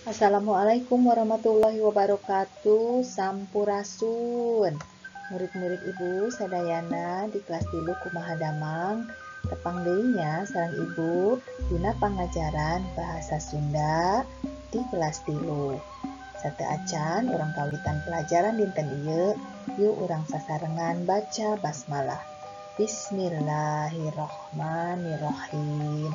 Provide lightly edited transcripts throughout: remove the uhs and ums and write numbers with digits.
Assalamualaikum warahmatullahi wabarakatuh. Sampurasun. Murid-murid Ibu sadayana di kelas 3 kumaha damang. Tepang deui nya sareng Ibu dina pangajaran bahasa Sunda di kelas 3. Sateuacan urang kawitan pelajaran dinten ieu, yuk urang sasarengan baca basmalah. Bismillahirrohmanirrohim.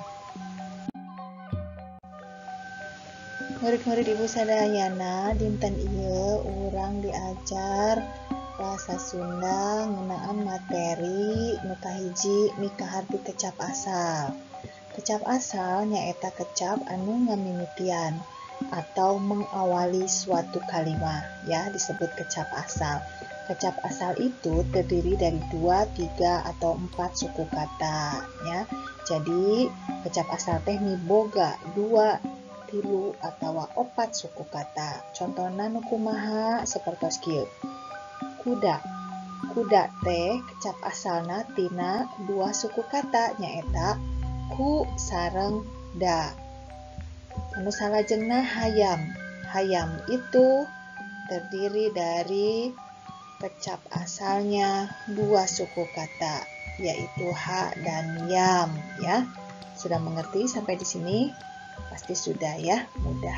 Murid-murid Ibu sadayana, dinten ieu urang diajar bahasa Sunda ngeunaan materi nu kahiji mikaharti kecap asal. Kecap asal nyaeta kecap anu ngamimitian atau mengawali suatu kalimah, ya, disebut kecap asal. Kecap asal itu terdiri dari 2, 3, atau 4 suku kata, ya. Jadi kecap asal teh miboga 2, 3 atawa 4 suku kata. Contohna nu kumaha sapertos kieu. Kuda. Kuda teh kecap asalna tina 2 suku kata nyaeta ku sareng da. Anu salajengna hayam. Hayam itu terdiri dari kecap asalnya 2 suku kata, yaitu ha dan yam, ya. Sudah mengerti sampai di sini? Pasti sudah ya, mudah.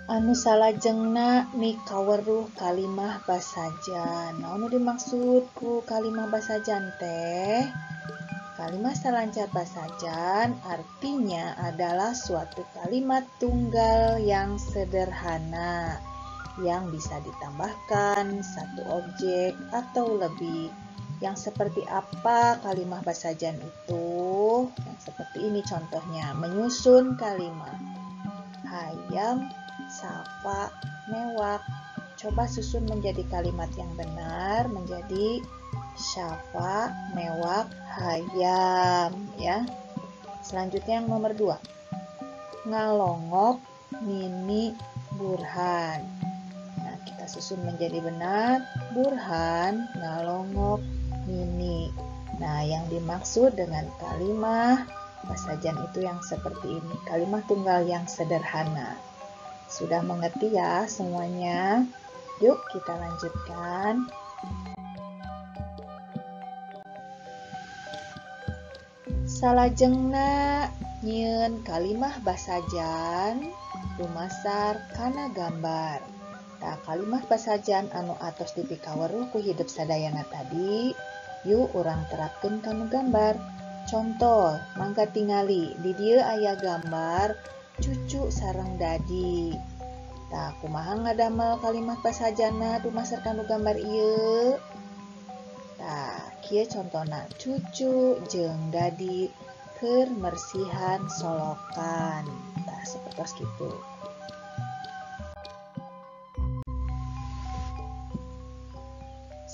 Anu salajengna mikaweruh kalimah basajan. Naon nu dimaksud ku kalimah basajan teh? Kalimah salancar basajan artinya adalah suatu kalimat tunggal yang sederhana yang bisa ditambahkan satu objek atau lebih. Yang seperti apa kalimah basajan itu? Yang seperti ini contohnya, menyusun kalimah. Hayam, safa, mewak. Coba susun menjadi kalimat yang benar, menjadi syafa, mewak, hayam, ya. Selanjutnya yang nomor 2. Ngalongok, nini, burhan. Nah, kita susun menjadi benar, burhan, ngalongok, nini. Nah, yang dimaksud dengan kalimah basajan itu yang seperti ini, kalimah tunggal yang sederhana. Sudah mengerti ya semuanya? Yuk kita lanjutkan. Salajengna nyieun kalimah basajan dumasar kana gambar. Tah, kalimah basajan anu atos dipikaweruh ku hidup sadayana tadi, yuk urang terapkeun kana gambar. Contoh, mangga tingali di dieu aya gambar cucu sareng dadi. Tah, kumaha ngadamel kalimat basajana dumasar kana gambar ieu? Tah, kieu contona, cucu jeung dadi keur mersihan solokan. Tah, sapertos kitu.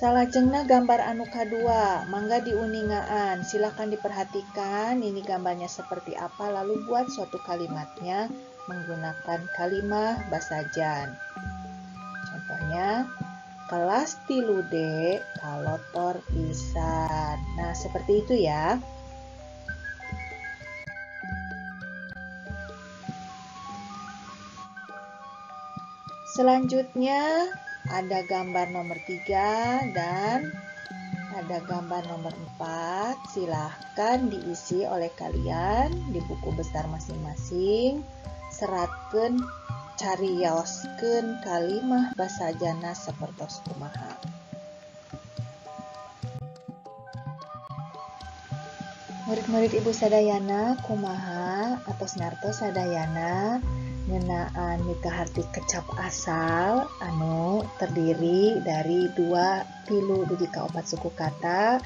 Salajengna gambar anu kadua, mangga diuningaan. Silakan diperhatikan ini gambarnya seperti apa, lalu buat suatu kalimatnya menggunakan kalimah basajan. Contohnya, kelas 3D kalotor pisan. Nah, seperti itu ya. Selanjutnya ada gambar nomor 3 dan ada gambar nomor 4. Silahkan diisi oleh kalian di buku besar masing-masing. Seratkeun, carioskeun kalimah basajana sapertos kumaha. Murid-murid Ibu sadayana kumaha atos ngartos sadayana ngeunaan mikaharti kecap asal anu terdiri dari 2, 3 dugi ka 4 suku kata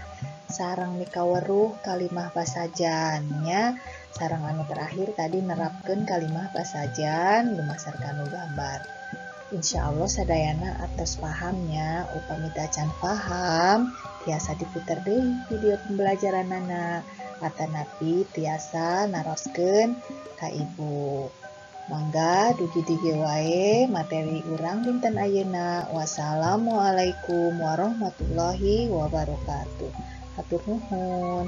sareng mikaweruh kalimah basajan, nya. Sareng anu terakhir tadi nerapkeun kalimah basajan dumasar kana gambar. Insya Allah sadayana atos pahamnya. Upami tacan paham tiasa diputer deui video pembelajaranana atanapi tiasa naroskeun ka Ibu. Mangga dugi dieu wae materi urang dinten ayeuna. Wassalamualaikum warahmatullahi wabarakatuh. Hatur nuhun.